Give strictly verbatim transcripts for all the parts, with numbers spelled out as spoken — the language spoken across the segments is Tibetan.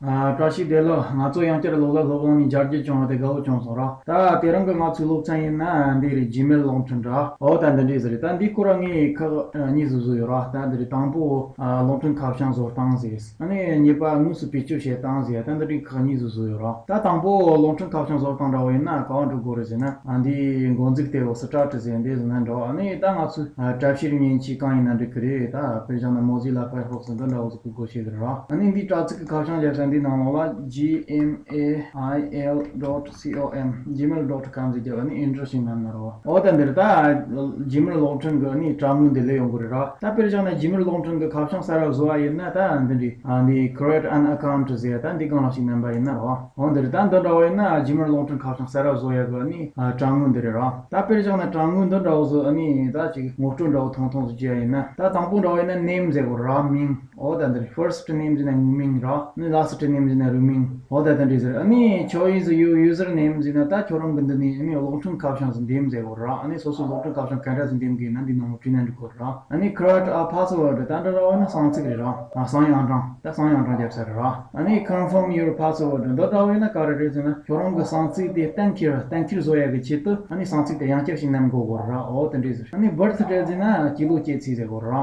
ཨ། བཀྲ་ཤིས་བདེ་ལེགས། ང་ཚོ་ཡང་བསྐྱར་སློབ་གྲྭ་སློབ་གླིང་ནས་མཇལ་རྒྱུ་བྱུང་བ་དེ་དགའ་བོ་བྱུང་སོང་ར། ད་དེ་རིང་གི་ང་ཚོའི་སློབ་ཚན་ཡིན་ན་འདི་རེད། Gmail་གློག་འཕྲིན་ར། འོ་ད་འདི་འདྲས་ཟེར་རེད། ད་འདི་སྐོར་ངས་ཁག་གཉིས་བཟོས་བཟོས་ཡོད་ར། ད་འདི་རེད། དང་པོ་ཨ་གློག་འཕྲིན་ཁ་བྱང་བཟོ་སྟངས་ཟེར། ཨ་ནི་གཉིས་པ་དངོས་སུ་བེད་སྤྱོད་བྱེད་སྟངས་ཟེར། ད་འདི་འདྲའི་ཁག་གཉིས་བཟོས་བཟོས་ཡོད་ར། ད་དང་པོ་གློག་འཕྲིན་ཁ་བྱང་བཟོ་སྟངས་འདྲ་བོ་ཡིན་ན་ག་བ་འགྲོ་དགོས་རེད་ཟེར་ན། ཨ་འདི་འགོ་འཛུགས་དེ་འོ་Start་ཟེར་འདི་བཟོས་ན་འགྲོ། ཨ་ནི་ད་ང་ཚོས་ཨ་དྲ་བཤེར་མཉེན་ཆས་གང་ཡིན་ན་འགྲིག་གི་རེད། ད་དཔེར་བཞག་ན་Mozilla Firefox་འདི་འདྲ་བོ་ཟིག་གི་སྒོ་ཕྱེ་གི་ར། ཨ་ནི་འདི་དྲ་ཚིགས་ཀྱི་ཁ་བྱང་རྒྱབ་ས་འདི་ནང་ལོགས་ལ་gmail dot com, gmail dot com་ཟེར་རྒྱབ། ཨ་ནི་Enter་ཞིག་མནན་ན་རོ། འོ་ད་འདིར་ད་Gmail་གློག་འཕྲིན་གི་ཨ་ནི་དྲ་ངོས་འདི་སླེབས་ཡོང་གི་རེད་ར། ད་དཔེར་བཞག་ན་Gmail་གློག་འཕྲིན་གི་ཁ་བྱང་གསར་པ་བཟོ་བ་ཡིན་ན། ད་འདི་འདྲའི་ཨ་ནི་Create an Account་ཟེར་ད་འདི་སྒང་ལ་ཞིག་མནན་པ་ཡིན་ན་རོ། འོ་འདིར་ད་འདི་འདྲ་བོ་ཡིན་ན་Gmail་གློག་འཕྲིན་ཁ་བྱང་གསར་པ་བཟོ་ཡ་གི་ཨ་ནི་ཨ་དྲ་ངོས་འདི་རེད་ར། ད་དཔེར་བཞག་ན་དྲ་ངོས་འདི་འདྲ་བོ་ཟིག་ཨ་ནི་ད་ཅིག་ངོ་སྤྲོད་འདྲ་བོ་ཐུང་ཐུང་ཟིག་བྱས་ཡིན་ན། ད་དང་པོ་འདྲ་བོ་ཡིན་ན་Name་ཟེར་གོ་ར། མིང་། འོ་ད་འདིར་First name་ཟེར་ན་ངོ་མིང་ར། ནི་Last name་ཟེར་ན་རུས་མིང་། འོ་ད་ད་འདྲ་ཟེར། ཨ་ནི་Choose your username་ཟེར་ན་ད་ཁྱོད་རང་གི་འདི་ནས་ཨ་ནི་གློག་འཕྲིན་ཁ་བྱང་ཟིག་འདེམས་ཟེར་གོ་ར། ཨ་ནི་སོ་སོའི་གློག་འཕྲིན་ཁ་བྱང་ག་འདྲ་ཟིག་འདེམས་གི་ཡིན་ན་འདི་ནང་ལ་བྲིས་ན་འགྲིག་གོ་ར། ཨ་ནི་Create a password་ད་འདི་འདྲ་བོ་ཡིན་ན་གསང་ཚིག་རེད་ར། ཨ་གསང་ཡང་གྲངས། ད་གསང་ཡང་གྲངས་རྒྱབ་ས་རེད་ར། ཨ་ནི་Confirm your password་འདི་འདྲ་བོ་ཡིན་ན་ག་རེ་རེད་ཟེར་ན་ཁྱོད་རང་གི་གསང་ཚིག་དེ་གཏན་འཁེལ་གཏན་འཁེལ་བཟོ་ཡ་གི་ཆེད་དུ་ཨ་ནི་གསང་ཚིག་དེ་ཡང་བསྐྱར་ཞིག་མནན་དགོས་གོ་ར། འོ་དེ་འདྲས་ཟེར། ཨ་ནི་Birth date་ཟེར་ན་སྐྱེས་ལོ་སྐྱེས་ཚེས་ཟེར་གོ་ར།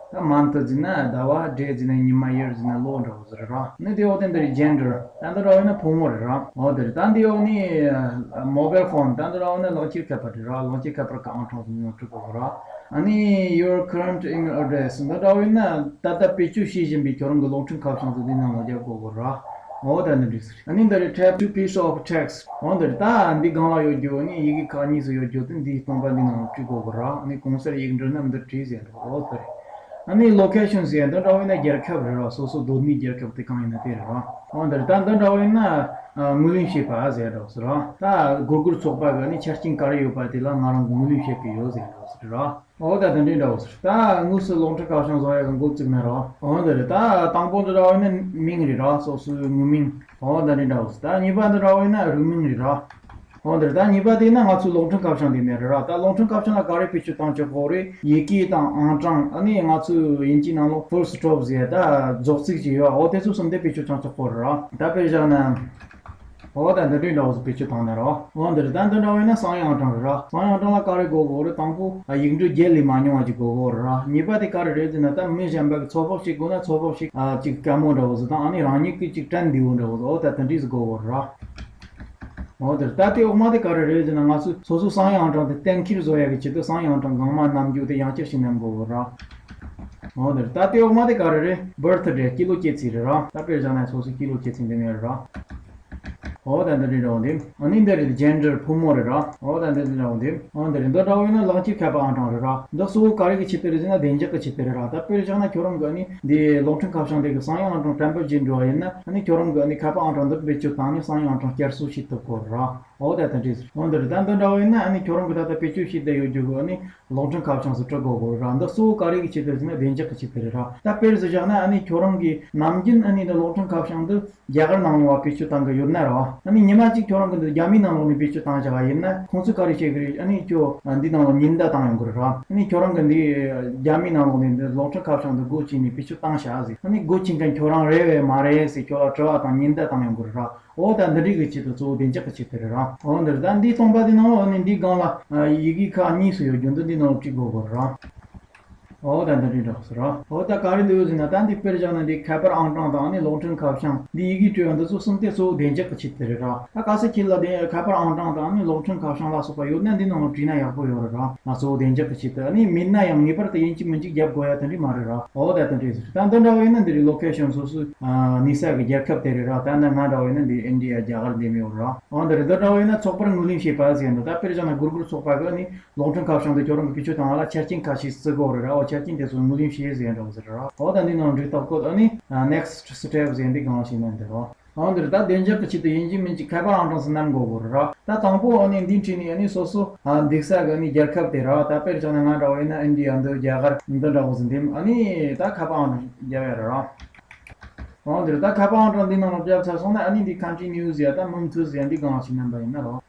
ད་Month་ཟེར་ན་ཟླ་བ། Day་ཟེར་ན་ཉི་མ། Year་ཟེར་ན་ལོ་འདྲ་བོ་ཟེར་ར། ཨ་ནི་དེ་འོ་དེ་འདི་རེད། Gender་ད་འདི་འདྲ་བོ་ཡིན་ན་ཕོ་མོ་རེད་ར། འོ་དེ་རེད། ད་འདི་འོ་ནི་Mobile phone་ད་འདི་འདྲ་བོ་ན་ལག་འཁྱེར་ཁ་པར་རེད་ར། ལག་འཁྱེར་ཁ་པར་གི་ཨང་གྲངས་ཟེར་ན་འབྲི་དགོས་གོ་ར། ཨ་ནི་Your current email address་འདི་འདྲ་བོ་ཡིན་ན་ད་ལྟ་བེད་སྤྱོད་བྱེད་བཞིན་པའི་ཁྱོད་རང་གི་གློག་འཕྲིན་ཁ་བྱང་ཟིག་འདི་ནང་ལ་རྒྱག་དགོས་གོ་ར། འོ་ད་འདི་འདྲས་ཟེར། ཨ་ནི་འདི་རེད། Type two piece of text། འོ་འདི་རེད། ད་འདི་སྒང་ལ་ཡོད་རྒྱུ་ཨ་ནི་ཡི་གེ་ཁག་གཉིས་སུ་ཡོད་རྒྱུ་དེ་འདིའི་སྟོང་པ་འདི་ནང་ལ་བྲིས་དགོས་གོ་ར། ཨ་ནི་གོང་གསལ་ཡིག་འབྲུ་ན་འདི་བྲིས་ཟེར་འདུག་འོ་དེ་རེད། ཨ་ནི་Location་ཟེར་འདི་འདྲ་བོ་ཡིན་ན་རྒྱལ་ཁབ་རེད་ར། སོ་སོ་སྡོད་གནས་རྒྱལ་ཁབ་དེ་གང་ཡིན་ན་དེ་རེད་ར། འོ་འདི་རེད། ད་འདི་འདྲ་བོ་ཡིན་ན་ཨ་ངོས་ལེན་བྱེད་པ་ཟེར་འདྲ་བོ་ཟེར་ར། ད་Google་ཚོགས་པ་གི་ཨ་ནི་ཆ་རྐྱེན་ག་རེ་ཡོད་པ་དེ་ལ་ང་རང་གིས་ངོས་ལེན་བྱེད་ཀྱི་ཡོད་ཟེར་འདྲ་བོ་ཟེར་ར། འོ་ད་དེ་འདྲའི་འདྲ་བོ་ཟེར། ད་དངོས་སུ་གློག་འཕྲིན་ཁ་བྱང་བཟོ་ཡག་གི་འགོ་བཙུགས་ན་རོ། འོ་འདི་རེད། ད་དང་པོ་འདི་འདྲ་བོ་ཡིན་ན་མིང་རེད་ར། སོ་སོའི་ངོས་མིང་། འོ་ད་འདི་འདྲ་བོ་ཟེར། ད་གཉིས་པ་འདི་འདྲ་བོ་ཡིན་ན་རུས་མིང་རེད་ར། འོ་འདི་རེད། ད་གཉིས་པ་དེ་ཡིན་ན་ང་ཚོའི་གློག་འཕྲིན་ཁ་བྱང་དེ་ནས་རེད་ར། ད་གློག་འཕྲིན་ཁ་བྱང་ལ་ག་རེ་བེད་སྤྱོད་བཏང་ཆོག་གོ་རེད། ཡི་གེ་དང་ཨང་གྲངས། ཨ་ནི་ང་ཚོའི་དབྱིན་ཇིའི་ནང་ལོགས་full stop་ཟེར་ད་རྫོགས་ཚིག་ཅིག་ཡོད། འོ་དེ་ཚོ་གསུམ་དེ་བེད་སྤྱོད་བཏང་ཆོག་གོ་རེད་ར། ད་དཔེར་བཞག་ན། འོ་ད་འདི་འདྲའི་འདྲ་བོ་ཟིག་བེད་སྤྱོད་བཏང་ནས་རོ། འོ་འདི་རེད། ད་འདི་འདྲ་བོ་ཡིན་ན་གསང་ཡང་གྲངས་རེད་ར། གསང་ཡང་གྲངས་ལ་ག་རེ་དགོས་དགོས་རེད། དང་པོ་ཨ་ཡིག་འབྲུ་བརྒྱད་ལས་མ་ཉུང་བ་ཅིག་དགོས་དགོས་རེད་ར། གཉིས་པ་དེ་ག་རེ་རེད་ཟེར་ན། ད་མི་གཞན་པ་གི་ཚོད་དཔག་ཞིག་དགོས་ན་ཚོད་དཔག་ཞིག་ཨ་ཅིག་དཀའ་མོ་འདྲ་བོ་ཟིག་དང་། ཨ་ནི་རང་ཉིད་ཀྱི་ཅིག་དྲན་བདེ་བོ་འདྲ་བོ་ཟིག་འོ་ད་དེ་འདྲའི་ཟིག་དགོས་དགོས་རེད་ར། འོ་དེ་རེད། ད་དེ་འོག་མ་དེ་ག་རེ་རེད་ཟེར་ན། ང་ཚོས་སོ་སོའི་གསང་ཡང་གྲངས་དེ་གཏན་འཁེལ་བཟོ་ཡག་གི་ཆེད་དུ་གསང་ཡང་གྲངས་སྒང་མ་རྣམ་འགྱུར་དེ་ཡང་བསྐྱར་ཞིག་མནན་དགོས་རེད་ར། འོ་དེ་རེད། ད་དེ་འོག་མ་དེ་ག་རེ་རེད། Birthday་སྐྱེས་ལོ་སྐྱེས་ཚེས་རེད་ར། ད་དཔེར་བཞག་ན་སོ་སོའི་སྐྱེས་ལོ་སྐྱེས་ཚེས་འདི་ནས་རེད་ར། འོ་ད་འདི་འདྲའི་འདྲ་བོ་འདི། ཨ་ནི་འདི་རེད། Gender་ཕོ་མོ་རེད་ར། འོ་ད་འདི་འདྲའི་འདྲ་བོ་འདི། འོ་འདི་རེད། འདི་འདྲ་བོ་ཡིན་ན་ལག་འཁྱེར་ཁ་པར་ཨང་གྲངས་རེད་ར། འདི་གཙོ་བོ་ག་རེ་གི་ཆེད་དུ་རེད་ཟེར་ན་བདེ་འཇགས་ཀྱི་ཆེད་དུ་རེད་ར། ད་དཔེར་བཞག་ན་ཁྱོད་རང་གི་ཨ་ནི་འདི་གློག་འཕྲིན་ཁ་བྱང་འདི་གི་གསང་ཡང་ཨང་གྲངས་བཀྲམ་སྤེལ་བྱེད་འགྲོ་བ་ཡིན་ན། ཨ་ནི་ཁྱོད་རང་གི་ཨ་ནི་ཁ་པར་ཨང་གྲངས་འདི་བེད་སྤྱོད་བཏང་ནས་གསང་ཡང་ཨང་གྲངས་བསྐྱར་གསོ་བྱེད་ཐུབ་གོ་ར། འོ་ད་དེ་འདྲས་ཟེར། འོ་འདི་རེད། ད་འདི་འདྲ་བོ་ཡིན་ན་ཨ་ནི་ཁྱོད་རང་གི་ད་ལྟ་བེད་སྤྱོད་བྱེད་བསྡད་ཡོད་རྒྱུ་གི་ཨ་ནི་གློག་འཕྲིན་ཁ་བྱང་ཟིག་སྤྲོད་དགོས་གོ་ར། འདི་གཙོ་བོ་ག་རེ་གི་ཆེད་དུ་ཟེར་ན་བདེ་འཇགས་ཀྱི་ཆེད་དུ་རེད་ར། ད་དཔེར་ཟེར་བཞག་ན་ཨ་ནི་ཁྱོད་རང་གི་ནམ་རྒྱུན་ཨ་ནི་འདི་གློག་འཕྲིན་ཁ་བྱང་འདི་རྒྱ་གར་ནང་ལོགས་ལ་བེད་སྤྱོད་བཏང་གི་ཡོད་ན་ར། ཨ་ནི་ཉི་མ་གཅིག་ཁྱོད་རང་གི་འདི་རྒྱ་མིའི་ནང་ལོགས་ནས་བེད་སྤྱོད་བཏང་བཞག་པ་ཡིན་ན། ཁོང་ཚོས་ག་རེ་བྱེད་གི་རེད། ཨ་ནི་ཁྱོད་འདི་ནང་ལོགས་ཉེན་བརྡ་བཏང་ཡོང་གི་རེད་ར། ཨ་ནི་ཁྱོད་རང་གི་འདི་རྒྱ་མིའི་ནང་ལོགས་ནས་འདི་གློག་འཕྲིན་ཁ་བྱང་འདི་སྒོ་ཕྱེ་ནས་བེད་སྤྱོད་བཏང་བཞག་ཟེར། ཨ་ནི་སྒོ་ཕྱེ་མཁན་ཁྱོད་རང་རེད་བས་མ་རེད་ཟེར་ཁྱོད་ལ་དྲི་བ་དང་ཉེན་བརྡ་བཏང་ཡོང་གི་རེད་ར། འོ་ད་འདི་འདྲའི་གི་ཆེད་དུ་གཙོ་བོ་བདེ་འཇགས་ཀྱི་ཆེད་དུ་རེད་ར། འོ་འདི་རེད། ད་འདིའི་སྟོང་པ་འདི་ནང་འོ་ནི་འདིའི་སྒང་ལ་ཡི་གེ་ཁག་གཉིས་སུ་ཡོད་རྒྱུ་འདི་འདི་ནང་བྲིས་དགོས་དགོས་རེད་ར། འོ་ད་འདི་འདྲའི་འདྲ་ཟེར་ར། འོ་ད་ག་རེ་འདུག་ཟེར་ན། ད་འདི་དཔེར་བཞག་ན་འདི་ཁ་པར་ཨང་གྲངས་དང་ནི་གློག་འཕྲིན་ཁ་བྱང་འདི་ཡི་གེ་སྤྲོད་ཡ་འདི་ཚོ་གསུམ་དེ་གཙོ་བོ་བདེ་འཇགས་ཀྱི་ཆེད་དུ་རེད་ར། ད་གལ་སྲིད་ཁྱེད་ལ་དེ་ཁ་པར་ཨང་གྲངས་དང་ནི་གློག་འཕྲིན་ཁ་བྱང་ལ་སོགས་པ་ཡོད་ན་འདི་ནང་བྲིས་ན་ཡག་པོ་ཡོད་རེད་ར། ང་ཚོ་བདེ་འཇགས་ཀྱི་ཆེད་དུ། ཨ་ནི་མིན་ན་ཡང་ངེས་པར་དུ་ཡིན་གཅིག་མིན་གཅིག་རྒྱབ་དགོས་ཡ་དེ་འདྲ་མ་རེད་ར། འོ་ད་དེ་འདྲས་ཟེར། ད་འདི་འདྲ་བ་ཡིན་ན་འདི་རེད། ལོ་ཁེ་ཤན་སོ་སོའི་ཨ་གནས་ས་གི་རྒྱལ་ཁབ་དེ་རེད་ར། ད་ནི་ང་འདྲ་བ་ཡིན་ན་འདི་ཨིན་ཌི་ཡ་རྒྱ་གར་འདི་མི་ཡོད་ར། འོ་འདི་རེད། འདི་འདྲ་བ་ཡིན་ན་ཚོགས་པར་ངོས་ལེན་བྱེད་པ་ཟེར་འདུག་ད་དཔེར་བཞག་ན་Google་ཚོགས་པ་གི་ནི་གློག་འཕྲིན་ཁ་བྱང་དུ་ཁྱོད་རང་གི་བེད་སྤྱོད་བཏང་བ་ལ་ཆ་རྐྱེན་ཁ་ཤས་བརྩི་དགོས་རེད་ར། འོ་ཆ་རྐྱེན་དེ་ཚོ་ངོས་ལེན་བྱེད་ཟེར་འདྲ་བ་ཟེར་ར། འོ་ད་འདི་ནང་འགྲིག་ཐག་ཆོད། ཨ་ནི་next step་ཟེར་འདི་གང་ཞིག་ན་འདི་རོ། འོ་འདིར་ད་བདེ་འཇགས་ཀྱི་ཆེད་དུ་ཡིན་གཅིག་མིན་གཅིག་ཁ་པར་ཨང་གྲངས་སུ་བསྣམས་དགོས་དགོས་རེད་ར། ད་དང་པོ་ཨ་ནི་འདི་འཁྲིད་ནས་ཨ་ནི་སོ་སོ་ཨ་འདུག་ས་གི་ཨ་ནི་རྒྱལ་ཁབ་དེ་ར། ད་དཔེར་བཞག་ན་ང་འདྲ་བ་ཡིན་ན་ཨིན་ཌི་ཡ་འདི་རྒྱ་གར་འདི་འདྲ་བོ་ཟིན་འདེམས། ཨ་ནི་ད་ཁ་པར་ཨང་གྲངས་རྒྱབ་ཡ་རེད་ར། འོ་འདིར་ད་ཁ་པར་ཨང་གྲངས་འདི་ནང་ལ་བརྒྱབ་ཚར་སོང་ན་ཨ་ནི་འདི་continue་ཟེར་ཡ་ད་མུ་མཐུད་ཟེར་ཡ་འདི་གང་ཞིག་བསྣམས་པ་ཡིན་ན་རོ།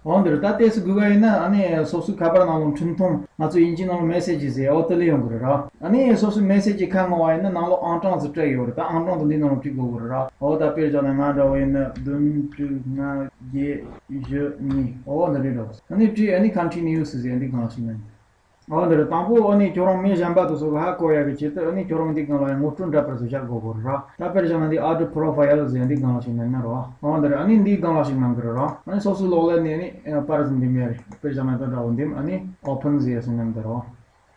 འོ་འདིར་ད་ཏོག་ཙམ་སྒུག་ག་ཡིན་ན་ཨ་ནི་སོ་སོའི་ཁ་པར་ནང་ལ་འཕྲིན་ཐུང་ང་ཚོ་དབྱིན་ཇིའི་ནང་ལ་མེ་སེ་ཇི་ཟེར་འོ་དེ་ལ་ཡོང་གི་རེད་ར། ཨ་ནི་སོ་སོའི་མེ་སེ་ཇི་ཁ་ནང་བ་ཡིན་ན་ནང་ལོགས་ཨང་གྲངས་ཟིག་སྤྲད་ཡོད་རེད། ད་ཨང་གྲངས་དེ་འདི་ནང་ལ་བྲིས་དགོས་གི་རེད་ར། འོ་ད་དཔེར་བཞག་ན་ང་འདྲ་བོ་ཡིན་ན་བདུན་དྲུག་ལྔ་བརྒྱད་བཞི་གཉིས་འོ་འདི་རེད་ར། ཨ་ནི་བྲིས་ཨ་ནི་ཀོན་ཊི་ནིའུ་སི་ཟེར་འདི་སྒང་ལ་ཞིག་ནས། འོ་འདིར་དང་པོ་ཨ་ནི་ཁྱོད་རང་མི་གཞན་པ་དེ་ཚོ་གི་ཧ་གོ་ཡ་གི་ཆེད་དུ་ཨ་ནི་ཁྱོད་རང་འདི་སྒང་ལ་ཡང་ངོ་སྤྲོད་འདྲ་པར་ཟིག་བཞག་དགོས་གི་རེད་ར། ད་དཔེར་བཞག་ན་འདི་ཨོ་ཌར་པོ་རོ་ཕ་ཡལ་ཟེར་འདི་སྒང་ལ་ཞིག་ནས་ན་རོ། འོ་འདིར་ཨ་ནི་འདི་སྒང་ལ་ཞིག་གནང་གི་རེད་ར། ཨ་ནི་སོ་སོའི་གློག་ཀླད་ནས་ཨ་ནི་པར་ཟིག་འདེམས་ཡ་རེད། དཔེར་བཞག་ན་ད་འདྲ་བོ་འདེམས། ཨ་ནི་ཨོ་ཕན་ཟེར་ཡ་ཟིག་གནང་གི་རེད་ར།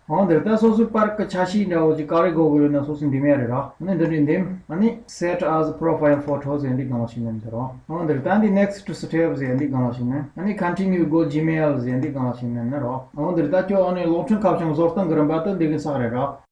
འོ་འདིར་ད་སོ་སོའི་པར་གི་ཆ་ཤས་འདྲ་བོ་ཅིག་ག་རེ་དགོས་གི་ཡོད་ན་སོ་སོས་འདེམས་ཡ་རེད་ར། ཨ་ནི་འདི་འདྲས་འདེམས། ཨ་ནི་Set as profile photo ཟེར་འདི་སྒང་ལ་ཞིག་ནས་འདི་རོ། འོ་འདིར་ད་འདི་Next step ཟེར་འདི་སྒང་ལ་ཞིག་ནས། ཨ་ནི་Continue, Go Gmail ཟེར་འདི་སྒང་ལ་ཞིག་ནས་ནི་རོ། འོ་འདིར་ད་ཁྱོད་ཨ་ནི་གློག་འཕྲིན་ཁ་བྱང་བཟོ་སྟངས་གི་རིམ་པ་དེ་འདི་གི་ཚག་རེད་རོ།